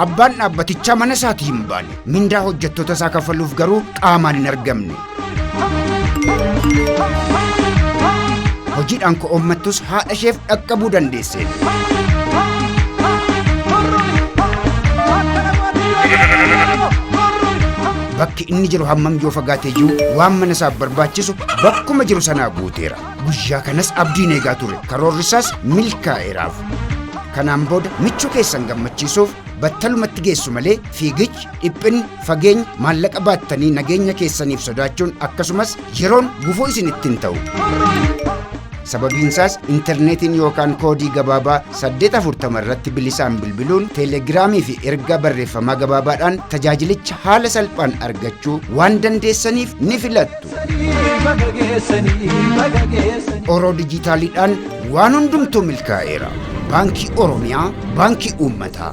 Abbaan dhaabbatichaa mana isaatii hin baane. Mindaa hojjettoota isaa kaffaluuf garuu qaamaan hin argamne. Hojiidhaan ko'oommattus haadha isheef dhaqqabuu dandeesseetti. Bakki inni jiru hammam yoo fagaate iyyuu waan mana isaaf barbaachisu bakkuma jiru sanaa guuteera. Guyyaa kanas abdiin eegaa ture. Karoorri isaas milkaa'eeraaf. Kanaan booda michuu keessan gammachiisuuf battalumatti geessu malee fiigichi, dhiphinni, fageenyi, maallaqa baattanii nageenya keessaniif sodaachuun akkasumas yeroon gufuu isinitti hin ta'u. Sababiinsaas intarneetiin yookaan koodii gabaabaa 840 irratti bilisaan bilbiluun teelegiraamii fi ergaa barreeffamaa gabaabaadhaan tajaajilicha haala salphaan argachuu waan dandeessaniif ni filattu. Oroo dijitaaliidhaan waan hundumtuu milkaa'eera. Baankii Oromiyaa, Baankii Uummataa.